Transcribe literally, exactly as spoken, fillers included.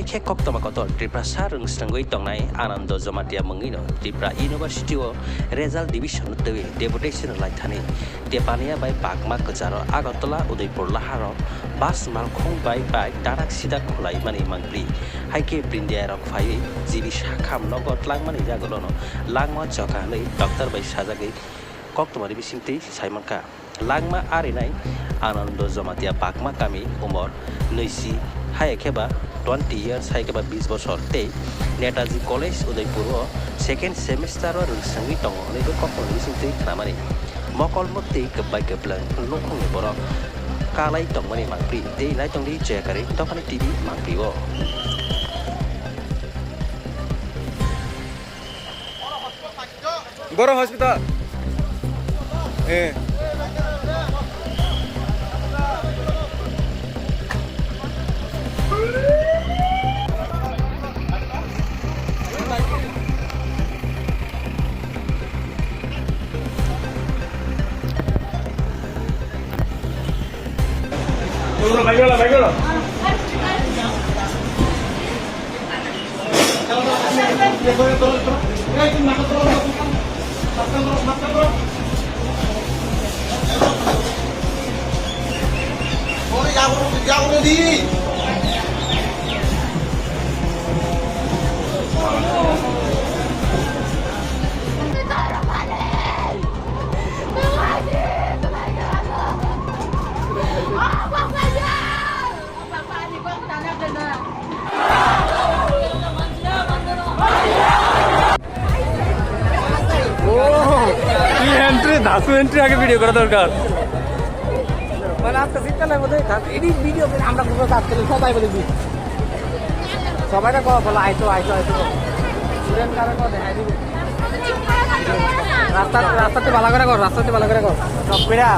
Khe koktwma kotor Tiprasa rwngswngwi tongnai Anando Jamatia mwngwino Tripura University o result division twi deputation rwlai thani Tepania bai Bagma kwcharo Agartala Udaipur laharo bus malkhung bai bai darak sidak khwlaimani mangpli. Haikhe brindia rok phaiwi G B sakham nogo tlangmani yagulono langma chokha hwnwi doctor bai sajagwi koktwmani bisingtwi saimankha. Langma arinai Anando Jamatia Bagma kami umor nwi si haya khe ba twenty years haya khe ba bis bosor tei Netaji College Udaipur o second semester o rwngswngwi tongo hwnwi bo koktwmani bisingtwi khnamani. Mokol mwktwi kwbai kwplwng nukhungni borok kalai tongmani mangpli tei naitongdi Jayakari dophani T V mangpli o. Boro hospital. Eh. কি এন্ট্রি, ধাসু এন্ট্রি আগে ভিডিও করা দরকার। মানে আজকে জিততে নাই বোধহয়, ধাসু এডি ভিডিও করে আমরা পুরো কাজ করি, সবাই বলে দিই। সবাই না কো, বলো, "আইতো, আইতো, আইতো।" স্টুডেন্ট কারে কো, দেখাই দিবি। রাস্তা, রাস্তাতে বালা করে কর, রাস্তাতে বালা করে কর। সব পেরা।